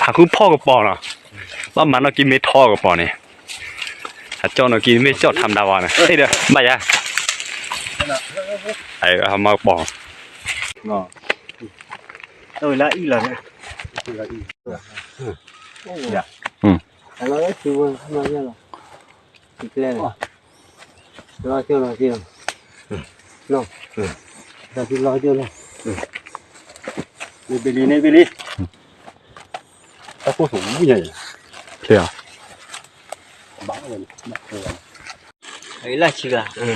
ဟးဃုဖီၣ်ကပီၤနီၤ, ဘၣ်မၤနီၢ်က့မ့ၢ်ထီကပီၤန့ၣ်, ဟးကၠီၣ်နီၢ်က့မ့ၢ်ကၠီၣ်ထါမတၤဝဲန့ၣ်, ဟဲဒီး ဘၣ်ယၤ, ဟးမၤကပီၤ, လၢအံၤလီၤန့ၣ်, လီၤကၠိလီၤကၠိလီၤ, လီၤကၠိလီၤ, န့ၣ်ဘ့ၣ်လံ န့ၣ်ဘ့ၣ်လံ, တၢ်ကိၢ်ဆိးမုၢ်ညါ, ချ့ဧါ, ဘၣ်ဝဲန့ၣ်, လၢဆံဂၤ,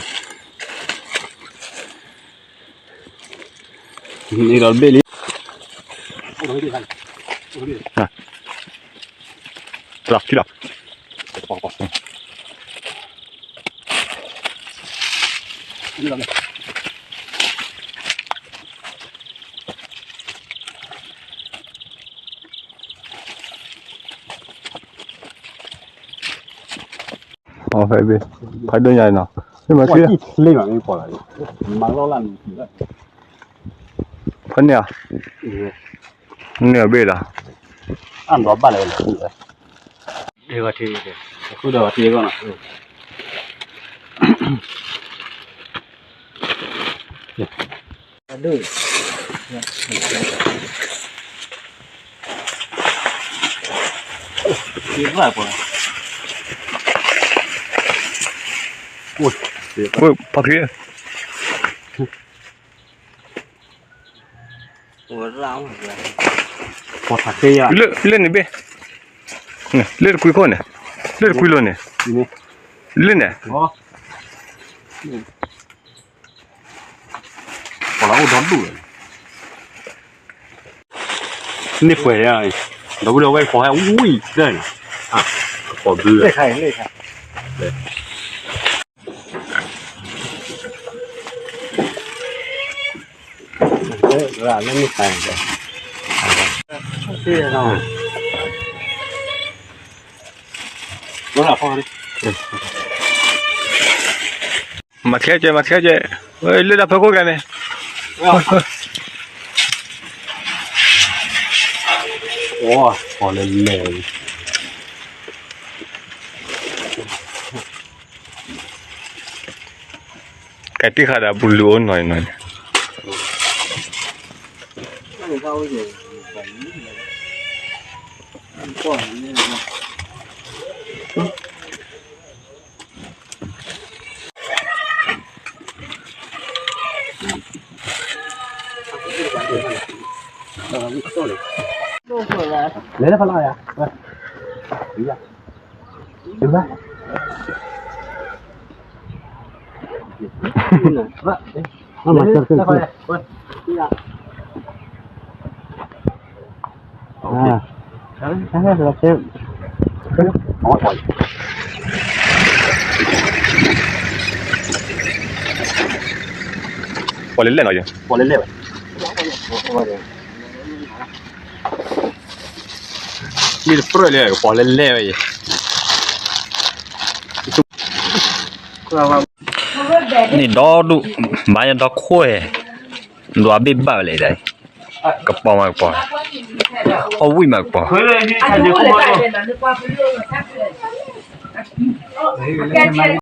န့ၣ်ဒီးတဘ့ၣ်လံ, လီၤထံလီၤ. ဖဲဘ့ၣ်, ဖဲဒိၣ်ညါနီၤ, မ့ၢ်မၤချ့, ဖဲန့ၣ်ဧါ, န့ၣ်အဘ့ၣ်ဒီး, အဘၣ်လဲၣ်, အခုဒီးထံကီၢ်နီၤ, ပှၤ, လၢန့ၣ်ဘ့ၣ်, လၢတကွံခိၣ်န့ၣ်, လၢတကွံလိၤန့ၣ်, လၢန့ၣ် ပှၤလၢအိၣ်ဒီဒူၣ်လီၤ, န့ၢ်ပှဲၤယၤ, ဒီပုၢ်ဒီဝဲၢ်ကိးဟဲဝံၣ်ဒၢၣ်န့ၣ်, ကိးဘု, လၢန့ၣ်ပှဲၤ, မၤချ့ကဲ မၤချ့ကဲ, လၢတၢ်ဖီခိၣ်ဂၤန့ၣ်, ပီလဲၤလဲၤ, ကဲတံၢ်ဃာ်ဒီးပူၤလူၤအိၣ်နီၤနီၤန့ၣ်, လဲၤလၢဖးလၢ်ယၤ, ပီၣ်လဲၤလဲၣ်နီၤ, ပီၣ်လဲၤလဲၣ်ဝဲ, မ့ၢ်တပြၢၢ်လဲၣ် ပီၣ်လဲၤလဲၣ်ဝဲအံၤ, န့ၣ်ဒီဒူၣ်, ဘၣ်ညါဒီခိၣ်, ဒွးဘ့ၣ်ဘၣ်ဝဲလဲၣ်, ကပီၤမးကပီၤ, အီၣ်ဝံၣ်မးကပီၤ.